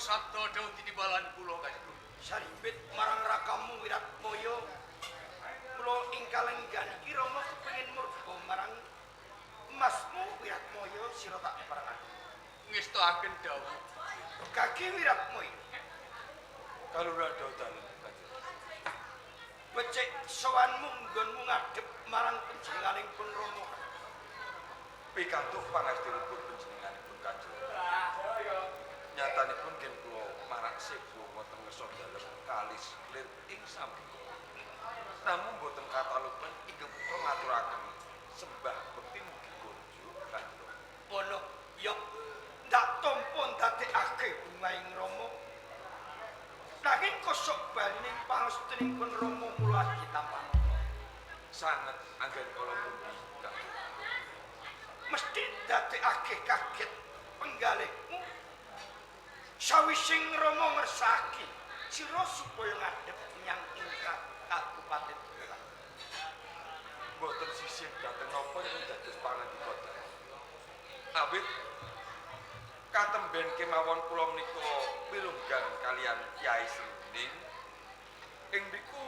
Sabda dawuh tinimbalan kula Kanjeng. Sarimbit marang rakamu Wiratmoyo. Kula ing kalenggan iki Rama kepengin murba marang masmu Wiratmoyo sira tak parengaken. Ngestoaken dawuh. Kaki Wiratmoyo. Kalura dawuh dalem Kanjeng. Becik sowanmu nggonmu ngadhep marang panjenenganing pun Rama. Pikantuk pangastinipun panjenenganipun Kanjeng. Nyatanipun gen kula marak sebo wonten ngersa dalem kalis lir ing sambika. Namung boten katalupen ingkang putra ngaturaken sembah bekti mugi kunjuk Kanjeng. Ngono, ya ndak tampa ndadekake bungahing Rama. Nanging kosok balining pangestuning pun Rama mula ditampa. Sanget anggen kala mundi Kanjeng. Mesti ndadekake kaget penggalihmu. Sawising Rama ngersake sira supaya ngadhep menyang ing Kabupaten Tuban. Boten sisih dhateng napa ingkang dados pangandika dalem. Awit katemben kemawon kula menika wirunggan kalian Kyai Srining ing mriku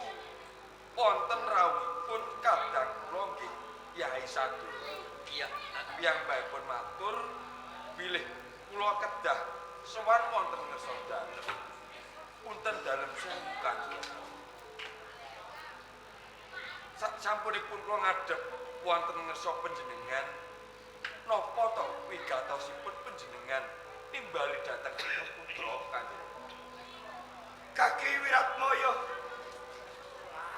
wonten rawuhipun kadang kula nggih Kyai Sadoro. Iya, Piyambakipun matur bilih kula kedah sowan wonten ngersa dalem. Punten dalem sewu Kanjeng. Sak sampunipun kula ngadhep wonten ngersa panjenengan, napa to wigatosipun panjenengan nimbali dhateng ingkang putra Kanjeng? Kaki Wiratmoyo.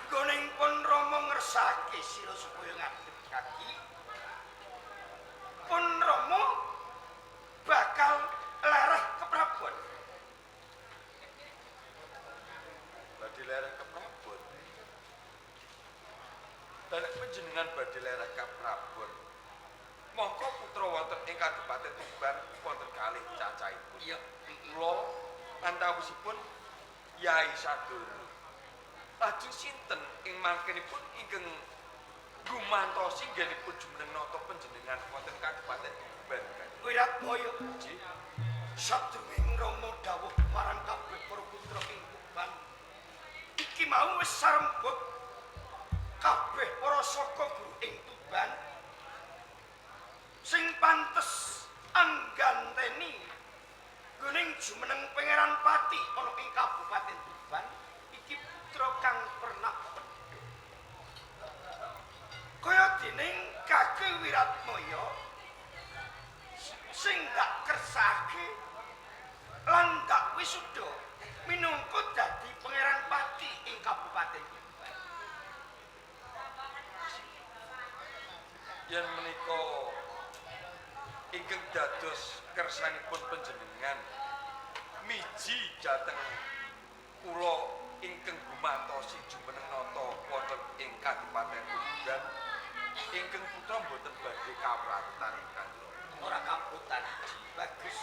Nggoning pun Rama ngersake sira supaya ngadhep kaki. Pun Rama bakal lereh keprabon. Badhe lereh keprabon. Danek panjenengan badhe lereh keprabon. Mongko putra wonten ing Kadipaten Tuban wonten kalih cacahipun. Iya, Kula antawisipun Yai Sadoro. Lajeng sinten ing mangkenipun ingkang gumantosi nggenipun jumeneng nata panjenengan wonten Kadipaten Tuban? Wiratmoyo. Nggih. Sadurunge Rama dawuh marang kabeh para putra ing Tuban. Iki mau wis sarembug kabeh para saka guru ing Tuban sing pantes angganteni nggoning jumeneng Pangeran Pati ana ing Kabupaten Tuban iki putra kang pernah pedhot. Kaya dening Kaki Wiratmoyo sing dak kersake lan dak wisuda minangka dadi Pangeran Pati ing Kabupaten Tuban. Yen menika ingkang dados kersanipun panjenengan miji dhateng kula ingkang gumantosi jumeneng nata wonten ing Kadipaten Tuban, ingkang putra mboten badhe kawratan Kanjeng. Ora kabutan. Bagus.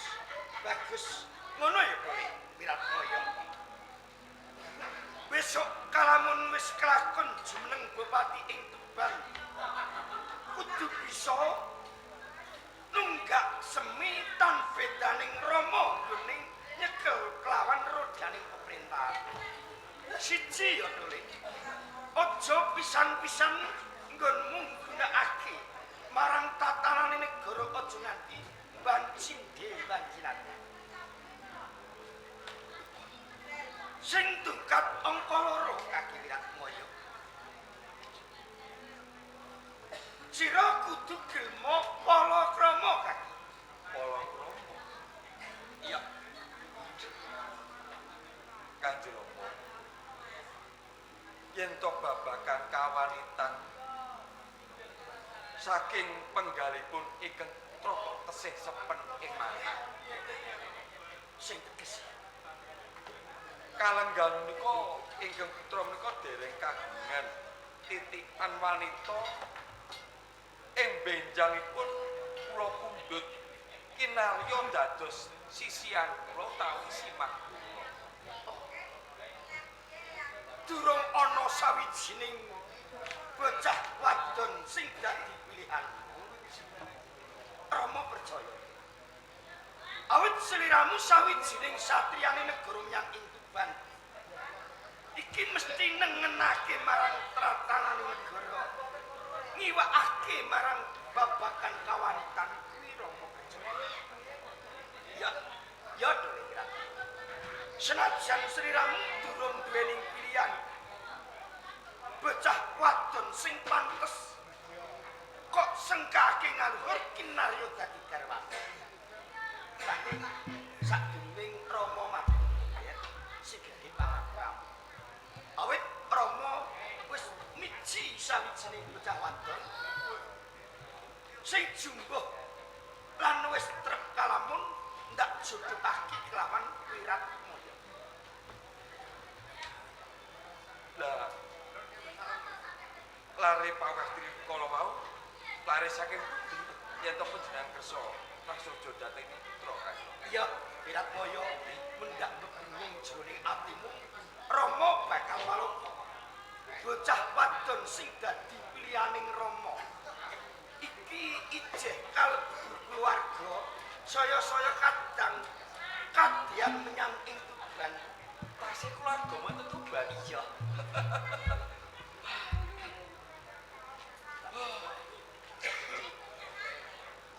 Bagus. Ngono ya kowe, Wiratmoyo. Besok kalamun wis kelakon jumeneng bupati ing Tuban, kudu bisa nunggak semi tan bedaning Rama nggone nyekel kelawan rodaning pemerintahan. Siji ya Tole. Aja pisan-pisan nggonmu nggunakake marang tatanane negara aja nganti bancinde bancilan. Sing tungkat angka 2 Kaki Wiratmoyo. Sira kudu gelma palakrama Kaki. Palakrama. Iya. Kanjeng Rama. Yen to babagan kawanitan saking penggalipun ingkang putra kok tesih sepen ing manah. Sing teges. Kalenggan menika ingkang putra menika dereng kagungan titikan wanita ing benjangipun kula pundhut kinarya dados sisihan kula utawi simah kula. Durung ana sawijining bocah wadon sing dadi pilihanmu. Rama percaya. Awit seliramu sawijining satriyane negara menyang ing Tuban. Iki mesti nengenake marang tratanane negara. Ngiwakake marang babagan kawanitan kuwi Rama percaya. Ya, ya Dole. Senajan seliramu durung duweni pilihan. Bocah wadon sing pantes kok sengkake ngaluhur kinarya dadi garwa. Nanging sadurunge Rama mati ya sigege pangakramu. Awit Rama wis miji sawijining bocah wadon sing jumbuh lan wis trep kalamun ndak jodhokake kelawan Wiratmaya. Lah lare pawastri kala wau lare saking pundi yen to panjenengan kersa prasaja dhateng putra Kanjeng. Ya, Wiratmaya mendhak bebinging jroning atimu, Rama bakal waloka. Bocah wadon sing dadi pilihaning Rama iki ijeh kalebu keluarga saya-saya kadang kadyan menyang ing Tuban. Tasih keluarga wonten Tuban. Iya.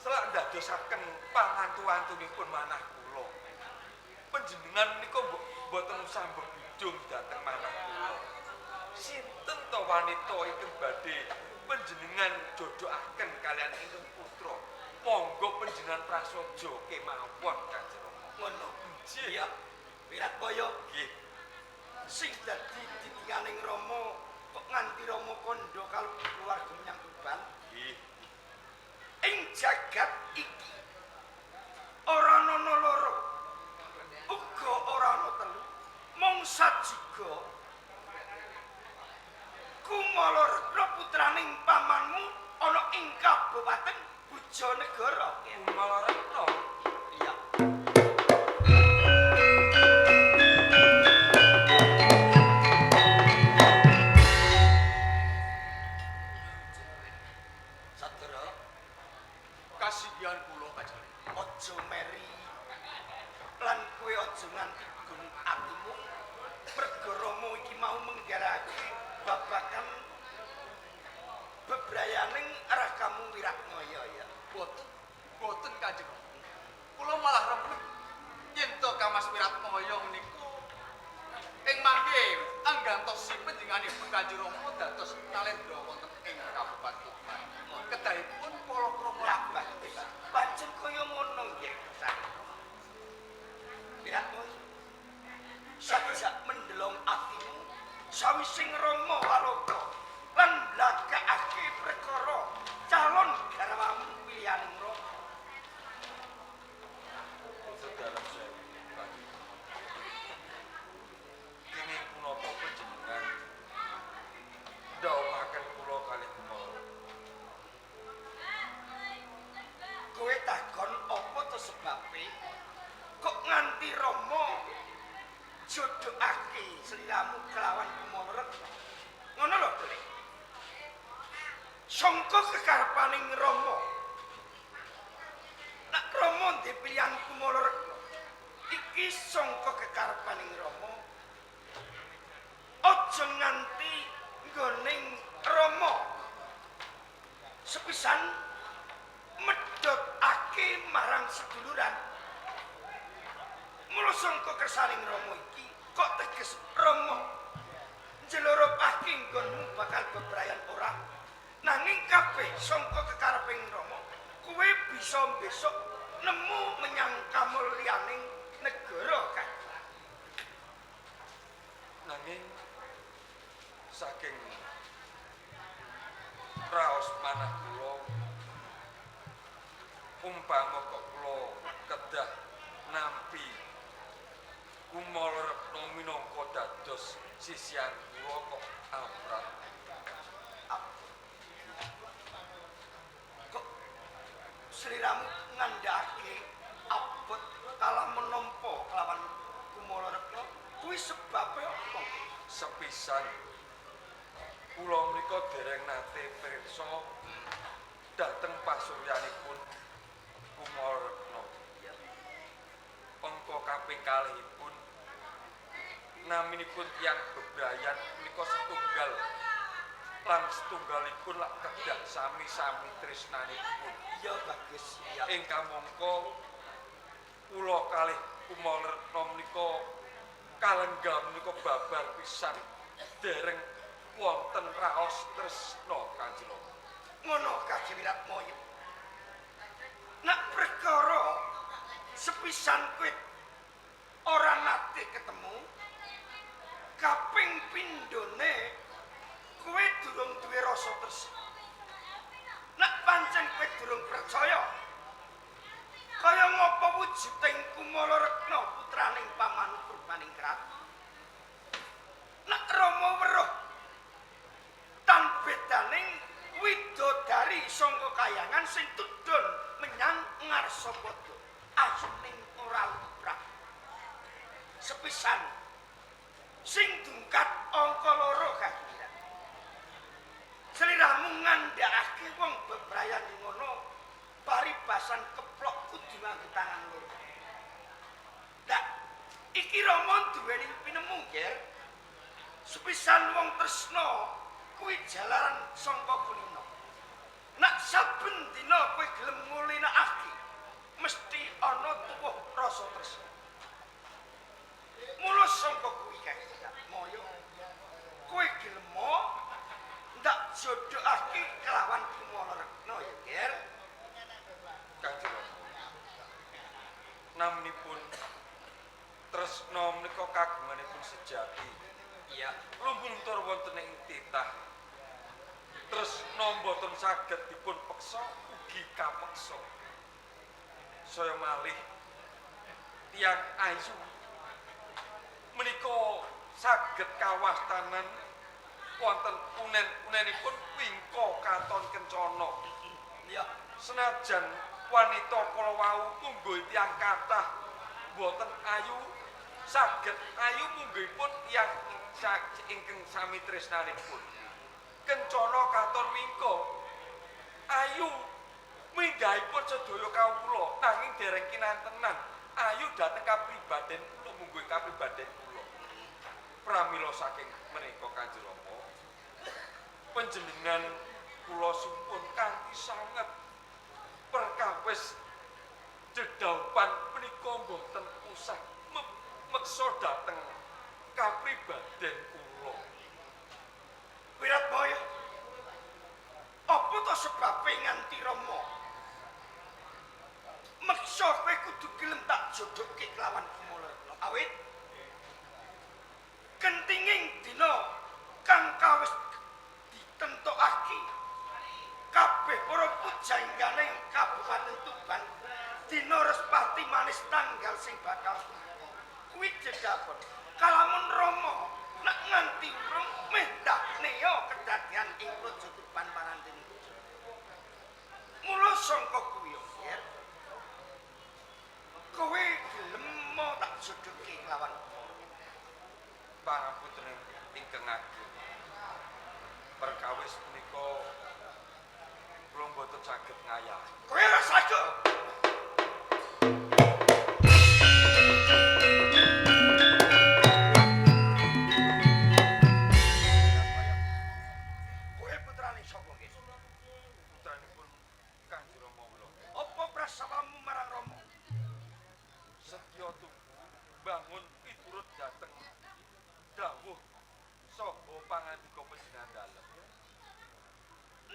Selak ndadosaken pangantu-antunipun manah kula. Panjenengan menika mboten usah mbebidung dhateng manah kula. Sinten to wanita ingkang badhe panjenengan jodhokaken kalian ingkang putra? Monggo panjenengan prasaja kemawon Kanjeng Rama. Ngono. Nggih. Iya. Wiratmaya Nggih. sing dadi ditinganing Rama kok nganti Rama kandha kalebu keluarga menyang Tuban. Nggih. Ing jagat iki ora ana loro, uga ora ana telu, mung sajiga Kumala Retna putraning pamanmu ana ing kabupaten Bojonegoro. Kumala Retna. Iya. Sadara Kasihan kula Kanjeng. aja meri lan kowe aja nganti gun atimu merga Rama iki mau menggarake babagan bebrayaning rakamu Wiratmaya ya. Boten, boten Kanjeng. Kula malah remen yen to Kamas Wiratmaya niku ing mangke anggantosi panjenenganipun Kanjeng Rama dados nalendra wonten ing Kabupaten Tuban. Kedahipun palakrama Lah pancen kaya ngono nggih Wiratmaya. Sajak mendelong atimu sawising Rama waloka lan mlakakake perkara calon garwamu pilihaning Rama. Sedalem sewu Kanjeng. Kenging punapa panjenengan ndhawuhaken kula kalih Kumala? Kowe takon apa to sebabe kok nganti Rama jodhokake sliramu kelawan Kumala Retna? Ngono lho, Dole. Sangka kekarepaning Rama. Nek Rama ndek pilihan Kumala Retna, iki sangka kekarepaning Rama. Aja nganti nggoning Rama sepisan medhotake marang seduluran. Mula sangka kersaning Rama iki kok teges Rama njelorupake nggonmu bakal bebrayan ora. Nanging kabeh sangka kekareping Rama, kowe bisa besok nemu menyang kamulyaning negara kae. Nanging saking raos manah kula umpama kok kula kedah nampi Kumala Retna minangka dados sisihan kula kok amrat. Kok sliramu ngandhake abot kala menampa kelawan Kumala Retna kuwi sebabe apa? Sepisan kula menika dereng nate pirsa dhateng pasuryanipun Kumala Retna. Kaping kalihipun naminipun tiyang bebrayan menika setunggal lan setunggalipun lak kedah sami-sami tresnanipun. Iya bagus, iya. Ing kamangka kula kalih Kumala menika kalengga menika babar pisan dereng wonten raos tresna Kanjeng Rama. Ngono Kakang Wiratmaya. Nak perkara sepisan kowe ora nate ketemu, kaping pindhone kowe durung duwe rasa tresna. Nak pancen kowe durung percaya, kaya ngapa wujuding Kumala Rekna putraning Paman Purbaningrat? Nak Rama weruh tan bedaning widodari sangka kayangan sing tudun menyang Ngarsapada, ayuning ora lumrah. Sepisan sing dungkat angka loro Kakang. Sliramu ngandhakake wong bebrayan ngono paribasan keplok kudu nganggo tangan loro. Ndak, iki Rama duweni pinemu, Ger. Sepisan wong tresna kuwi jalaran sangka kulino. Nak saben dina kowe gelem ngulinakake, mesti ana tuwuh rasa tresna. Mula sangka kuwi Kakang Moyo, kowe gelem ndak jodhokake kelawan Kumala Rekna ya, Ger. Kanjeng Rama. Naminipun tresna menika kagunganipun sejati. Iya. Lumbuntur wonten ing titah. Tresna mboten saged dipun peksa ugi kapeksa. Saya malih tiyang ayu menika saged kawastanan wonten unen-unenipun wingko katon kencana. Iya. Senajan wanita kala wau mungguh tiyang kathah mboten ayu, saged ayu mungguhipun tiyang ingkang sami tresnanipun. Kencana katon wingko ayu minggahipun sedaya kawula, nanging dereng kinantenan ayu dhateng kapribaden kula mungguh kapribaden kula. Pramila saking menika Kanjeng Rama, panjenengan kula sumpun kanthi sanget perkawis dedhaupan menika mboten usah meksa dhateng kapribaden kula. Wiratmaya, apa to sebabe nganti Rama meksa kowe kudu gelem tak jodhokke kelawan Kumala Rekna? Awit kentinging dina kang kawis ditentokake kabeh para pujangganing Kabupaten Tuban dina Respati manis tanggal sing bakal kuwi jedhapun. Kalamun Rama nek nganti urung mendah neo kedadian ing Praja Tuban Parantini. Mula sangka kuwi ya, kowe gelem mau tak jodhoke kelawan Pangapunten ingkang ageng, perkawis menika kula mboten saged ngayahi. Kowe ora saged. Kowe putrane sapa nggih? Putranipun Kanjeng Rama Wilana. Apa prasawamu marang Rama? Setya tuhu bangun piturut dhateng dawuh saha pangandika panjenengan dalem.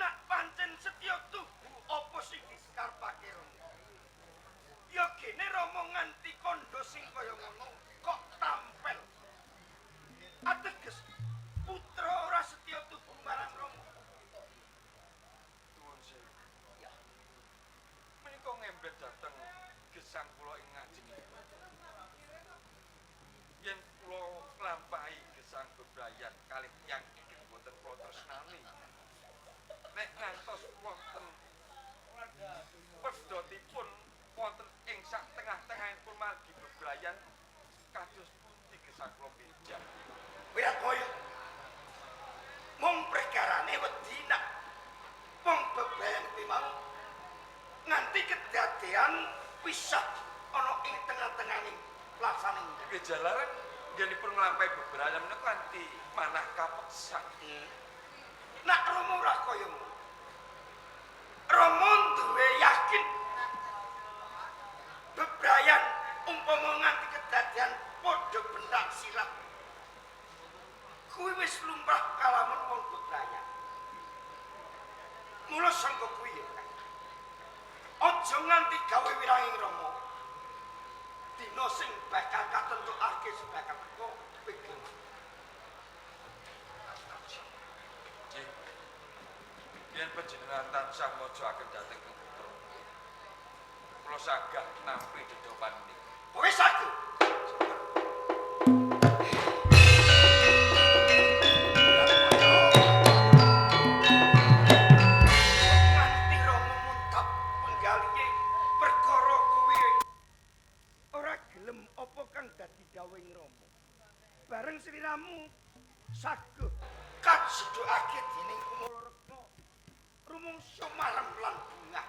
Nak pancen setya tuhu apa sing dikarepake Rama? Ya gene Rama nganti kandha sing kaya ngono kok tampel. Ateges putra ora setya tuhu marang Rama. Nuwun sewu. Menika ngembet dhateng gesang kula ing ngajengipun. Yen kula nglampahi gesang bebrayan kalih tiyang ingkang boten kula tresnani, nek ngantos wonten pedhotipun wonten ing sak tengah-tengahipun margi bebrayan, kados pundi gesang kula bejah? Wiratmaya, mung perkarane wedi nak wong bebrayan kuwi mau nganti kedadean pisah ana ing tengah-tengahing pelaksanaan. Nggih jalaran nggenipun nglampahi bebrayan menika kanthi manah kapeksan. Nak Rama ora kaya ngono. Rama duwe yakin bebrayan umpama nganti kedadian padha bendak silat. Kuwi wis lumrah kalamun wong bebrayan. Mula sangka kuwi ya. Aja nganti gawe wiranging Rama. Dina sing bakal katentokake bakal teka kowe gelem. Nggih. Yen panjenengan tansah majoaken dhateng putra. Kula sagah nampi dedhopan menika. Kowe saged. Nganti Rama muntap penggalihe perkara kowe ora gelem apa kang dadi dawuhing Rama. Bareng sliramu saged kajedhokake dening Kumala Rekna rumangsa marem lan bungah.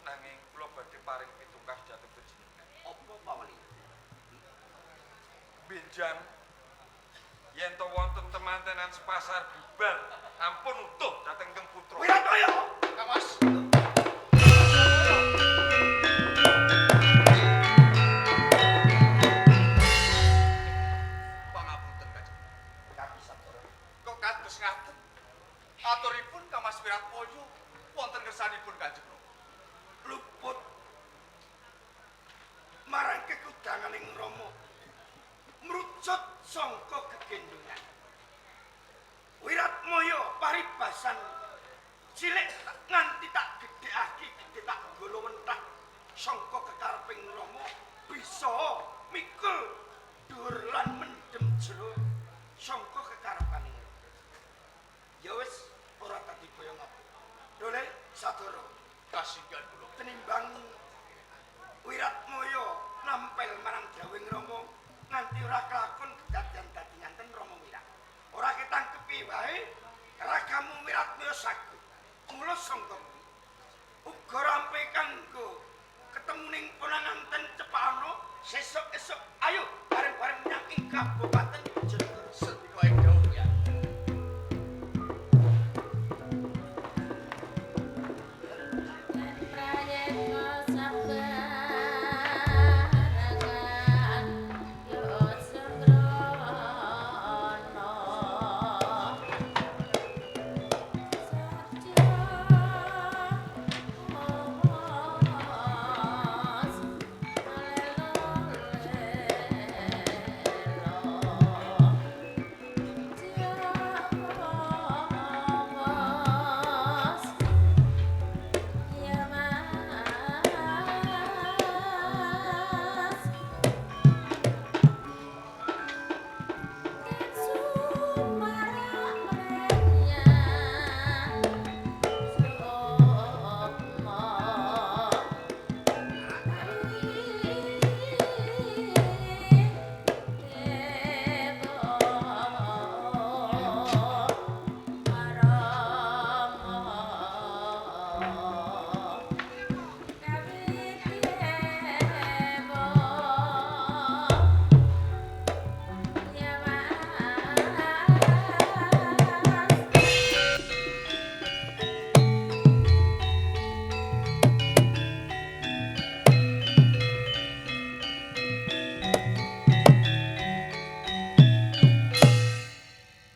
Nanging kula badhe paring pitungkas dhateng panjenengan. Apa paweli? Benjang yen to wonten temantenan sepasar bubar ampun utuh dhateng Kang Putra. Wiratmaya. Kang Mas. Pangapunten Kanjeng. Kapisatara. Kok kados ngaten? Aturipun Kang Mas Wiratmoyo wonten kersanipun Kanjeng Rama. Luput marang kekudanganing Rama mrucut sangka gegendhongan. Wiratmaya paribasan cilik nganti tak gedhekake gedhe tak golo mentah sangka kekareping Rama bisa mikul dhuwur lan mendem jero sangka kekarepaning Rama. Ya wis ora dadi kaya ngapa. Dole sadara Kasinggihan kula. tenimbang Wiratmaya nampel marang dawuhing Rama nganti ora kelakon kedadian dadi nganten Rama Wirat. Ora ketangkepi wae ragamu Wiratmaya saged. Mula sangka kuwi uga rampe kanggo ketemuning konanganten cepakana sesuk esuk ayo bareng-bareng menyang ing kabupaten.